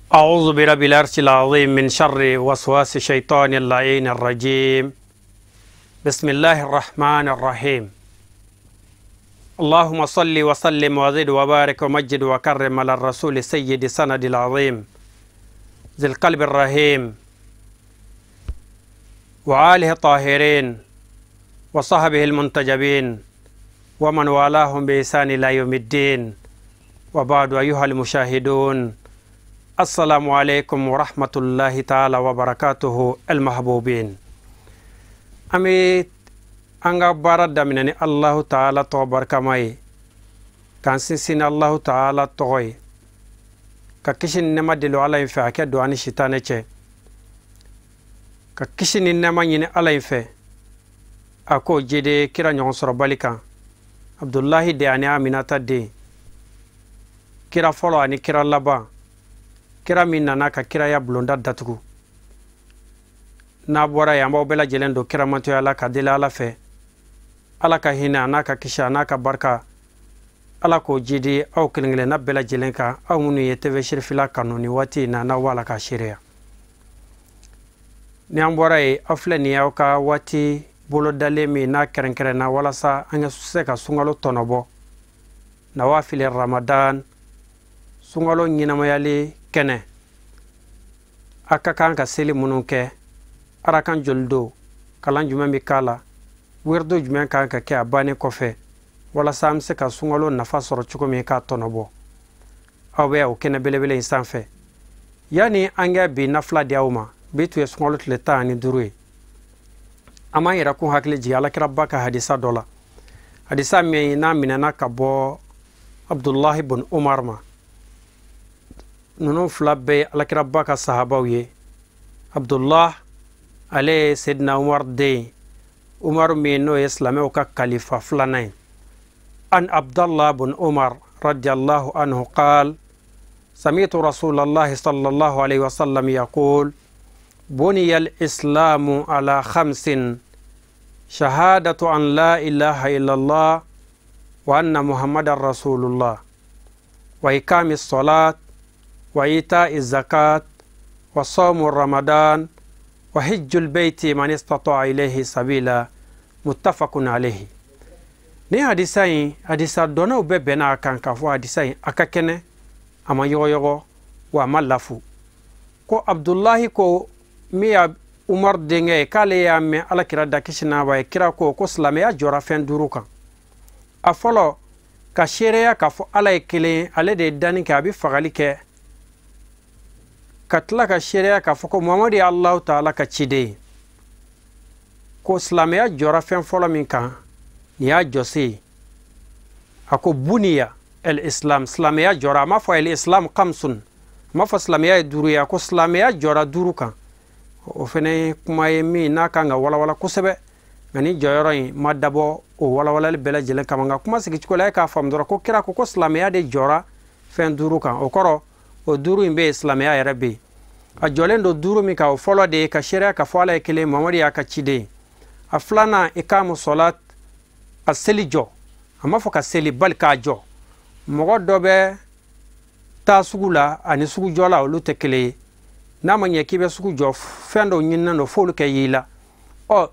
أعوذ برب العرش العظيم من شر وسواس الشيطان اللعين الرجيم. بسم الله الرحمن الرحيم. اللهم صل وسلم وزد وبارك ومجد وكرم على الرسول سيد سند العظيم ذي القلب الرحيم وآله الطاهرين وصحبه المنتجبين ومن والاهم بإحسان إلى يوم الدين. وبعد، أيها المشاهدون، السلام عليكم ورحمة الله تعالى وبركاته. المحبوبين، an bɛ an ka baara daminɛ ni Allahu Taala tɔgɔ barikama ye, k'an sinsin ni Allahu Taala tɔgɔ ye, ka kisi ni nɛɛma deli Ala in fɛ a kɛ don an ni sitanɛ cɛ, ka kisi ni nɛɛma ɲini Ala in fɛ a k'o jede kira ɲɔgɔn sɔrɔbali kan, Abdulahi de ani Aminata den, kira fɔlɔ ani kira laban, kira min nana ka kiraya bulonda datugu. N'a bɔra yen, an b'aw bɛɛ lajɛlen don kiramantoya la ka deli Ala fɛ, Ala ka hinɛ a n'a ka kisi a n'a ka barika, Ala k'o jidi aw kelen kelenna bɛɛ lajɛlen kan, aw minnu ye TV Cherifila kanu nin waati in na, n'aw b'a la k'a seereya. Ni an bɔra yen, aw filɛ nin ye aw ka waati bolodalen min n'a kɛrɛnkɛrɛnna walasa an ka se ka sunkalo tɔnɔbɔ, nawafili Ramadan, sunkalo ɲɛnamayali kɛnɛ. A ka kan ka seli minnu kɛ, arakan joli don, kalan jumɛn bɛ k'a la, wirido jumɛn kan ka kɛ a bannen kɔfɛ, walasa an bɛ se ka sunkalo nafa sɔrɔ cogo min k'a tɔnɔbɔ. Aw bɛ o kɛnɛ belebele in sanfɛ. Yanni an ka bi nafila di aw ma, bi tun ye sunkalo tile 15 ye. An b'an yɛrɛ kun hakili jigin Alakiraba ka hadisa dɔ la, hadisa min n'a minɛna ka bɔ Abdulahi bun Umar ma. Ninnu fila bɛɛ ye Alakiraba ka sahabaw ye. Abdullah ale ye Sedina Umar den ye, Umar min n'o ye silamɛw ka kalifa filanan ye. An Abdallah bun Umar radiyallahu anhu qaal sami'tu Rasulallah sallallahu alayhi wa sallam yaqul buniya al-islamu ala khamsin shahadatu an la ilaha illallah wa anna muhammadan rasulullah wa iqami salat wa ita'i zakat wa sawmu ramadan wa hijjul bayti man istata'a ilayhi sabila muttafaqun alayhi. Ni hadisa in, hadisa dɔnnaw bɛɛ bɛnna a kan k'a fɔ hadisa in a ka kɛnɛ, a ma yɔgɔyɔgɔ wa a ma lafu. Ko Abdulahi ko min y'a Umar denkɛ ye, k'ale y'a mɛn Alakira da kisi n'a b'a ye, kira ko ko silamɛya jɔra fɛn duuru kan. A fɔlɔ, ka seereya k'a fɔ Ala ye kelen ye, ale de ye danni kɛ, a bɛ fagali kɛ, ka tila ka seereya k'a fɔ ko Muhamadu ye Alahu Taala ka ciden ye. Ko silamɛya jɔra fɛn fɔlɔ min kan, nin y'a jɔsen ye. A ko buniya el islam, silamɛya jɔra, a m'a fɔ el islam kamsun, a m'a fɔ silamɛya ye duuru ye, a ko silamɛya jɔra duuru kan. O fɛnɛ ye kuma ye min n'a kan ka walawala kosɛbɛ, nka ni jɔyɔrɔ in ma dabɔ o walawalali bɛɛ lajɛlen kama. Nka kuma sigicogo la, e k'a faamu dɔrɔn ko kira ko ko silamɛya de jɔra fɛn duuru kan. O kɔrɔ, o duuru in bɛ yen, silamɛya yɛrɛ bɛ yen. A jɔlen don duuru min kan, o fɔlɔ de ye ka seereya k'a fɔ Ala ye kelen, Muhamadu y'a ka ciden ye. A filanan, ikamu sɔlat, ka seli jɔ. A m'a fɔ ka seli, bali k'a jɔ. Mɔgɔ dɔ bɛ taa sugu la ani sugujɔla, olu tɛ kelen ye. N'a ma ɲɛ k'i bɛ sugu jɔ, fɛn dɔw ɲininen don f'olu kɛ y'i la. Ɔ,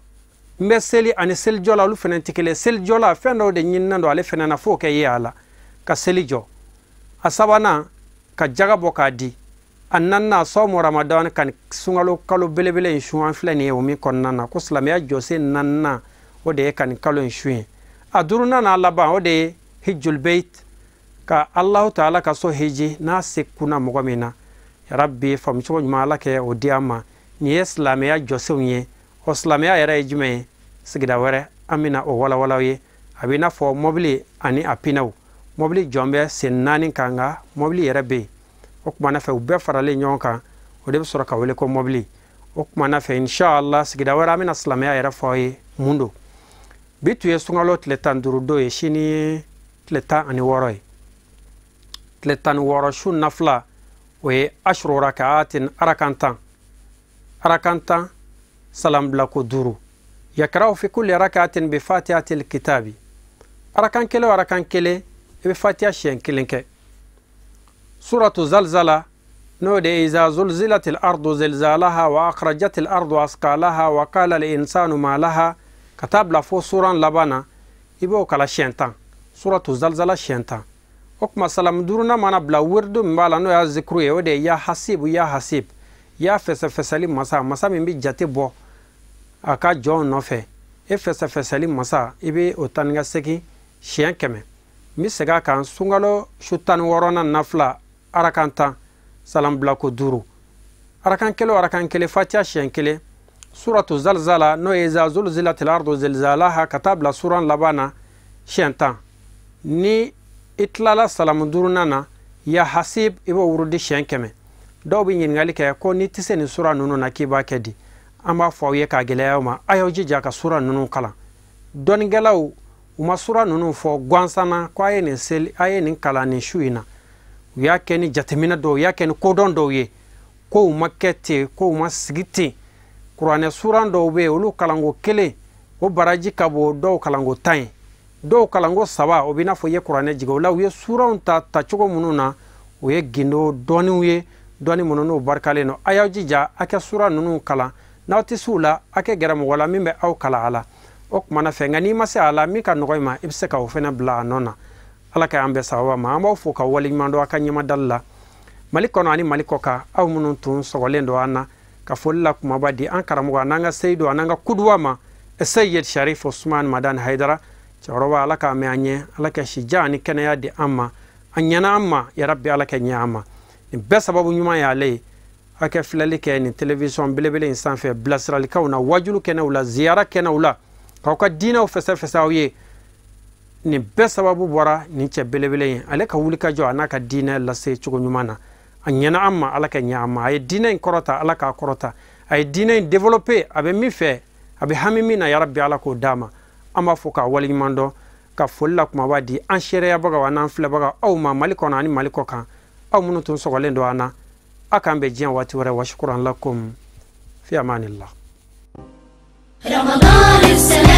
n bɛ seli ani selijɔla, olu fana tɛ kelen ye. Selijɔla, fɛn dɔw de ɲininen don ale fana na f'o kɛ ye a la ka seli jɔ. A sabanan, ka jaga bɔ k'a di. A naaninan, sɔmu Ramadan, ka sunkalo kalo belebele in sun, an filɛ nin ye o min kɔnɔna na, ko silamɛya jɔsen naaninan o de ye ka nin kalo in sun ye. A duurunan n'a laban, o de ye hijjul beit, ka Alahu Taala ka so hiji n'a se kunna mɔgɔ min na. Yarabi, faamucogo ɲuman Ala kɛ o di an ma. Nin ye silamɛya jɔsenw ye. O silamɛya yɛrɛ ye jumɛn ye? Sigida wɛrɛ an bɛna o walawala ye. A bɛ i n'a fɔ mɔbili ani a pinɛw. Mɔbili jɔn bɛ sen naani kan, nka mɔbili yɛrɛ bɛ yen. O kumana fɛ, u bɛɛ faralen ɲɔgɔn kan, o de bɛ sɔrɔ ka wele ko mɔbili. O kumana fɛ, inshallah, sigida wɛrɛ an bɛna silamɛya yɛrɛ fɔ aw ye mun don. Bi tun ye sunkalo tile 15 don ye, sini ye tile 16 ye. Tile 16 su nafila, o ye ashuru rakaatin, arakan tan, arakan tan, salam bilako duuru. Yakraw fi kulli rakaatin bi fatihatil kitabi. Arakan kelen o arakan kelen, i bɛ fatiha siɲɛ kelen kɛ. Suratu zalzala N'o de ye iza zulzilatil ardu zilzalaha wa akhrajatil ardu asqalaha wa qala al insanu ma laha, ka taa bila fo suran laban na, i b'o kalan siɲɛ 10, suratu zalzala siɲɛ 10. O tuma salamu duurunan mana bila, wiridu min b'a la n'o y'a zikuru ye, o de ye ya hasibu ya hasib, ya fɛsɛfɛsɛli masa, masa min bɛ jate bɔ a ka jɔnw nɔfɛ. E fɛsɛfɛsɛli masa, i bɛ o tan ni ka segin siɲɛ 100. N bɛ segin a kan, sunkalo su 16nan nafila arakan 10, salam bilako 5, arakan kelen o arakan kelen fatiya siɲɛ 1, suratu zalzala n'o ye iza zulzilatil ardu zilzalaha ka taa bila suran laban na siɲɛ 10. Ni i tilala salamu duurunan na, ya hasib, i b'o wurudi siɲɛ 100. Dɔw bɛ ɲininkali kɛ ko n'i tɛ se nin sura ninnu na k'i b'a kɛ di? An b'a fɔ aw ye k'a gɛlɛya aw ma, a y'aw jija ka sura ninnu kalan. Dɔnnikɛlaw u ma sura ninnu fɔ gansan na ko a ye nin seli, a ye nin kalan nin su in na. U y'a kɛ ni jateminɛ dɔw, u y'a kɛ ni kodɔn dɔw ye, kow ma kɛ ten, kow ma sigi ten. Kuranɛ suran dɔw bɛ yen, olu kalanko 1 o baraji ka bon dɔw kalanko 10 ye, dɔw kalanko 3 o b'i n'a fɔ i ye kuranɛ jigin. O la u ye suranw ta tacogo minnu na, o ye gindo dɔɔniw ye, dɔɔni minnu n'o barikalen don. A y'aw jija a kɛ sura ninnu kalan, n'aw tɛ se u la, a kɛ gɛrɛ mɔgɔ la min bɛ aw kalan a la. O kumana fɛ, nka n'i ma se a la, min ka nɔgɔ i ma, i bɛ se ka o fana bila a nɔ na. Ala ka an bɛɛ sababa ma. An b'aw fo ka waleɲuman dɔn aw ka ɲɛmadali la Mali kɔnɔ ani Mali kɔ kan, aw minnu tun sɔgɔlen don an na. Ka foli la kumaba di an karamɔgɔ an'an ka seyidu an'an ka kuduwa ma, Seyid Sharif Usman Madani Hayidara. Cɛkɔrɔba, ala k'a mɛn an ɲɛ, ala ka sijan ani kɛnɛya di an ma, a ɲɛna an ma, yarabi ala ka ɲɛ an ma. Nin bɛɛ sababu ɲuman y'ale ye. A kɛ filɛli kɛ nin télévision belebele in sanfɛ, bilasiralikanw na, wajulu kɛnɛw la, ziyara kɛnɛw la, k'aw ka diinɛw fɛsɛfɛsɛ aw ye. Nin bɛɛ sababu bɔra nin cɛ belebele in, ale ka wulikajɔ a n'a ka diinɛ lase cogo ɲuman na. A ɲɛna an ma, ala ka ɲɛ an ma. A ye diinɛ in kɔrɔta, ala k'a kɔrɔta. A ye diinɛ in développer, a bɛ min fɛ, a bɛ hami min na, yarabi ala k'o d'a ma. An b'a fɔ k'a waleɲuman dɔn, ka foli la kumaba di an seereyabagaw an'an filɛbagaw aw ma Mali kɔnɔ ani Mali kɔ kan, aw minnu tun sɔgɔlen don an na. A k'an bɛn diɲɛ waati wɛrɛ. Wa shukran lakum fi amanillah. رمضان السلام.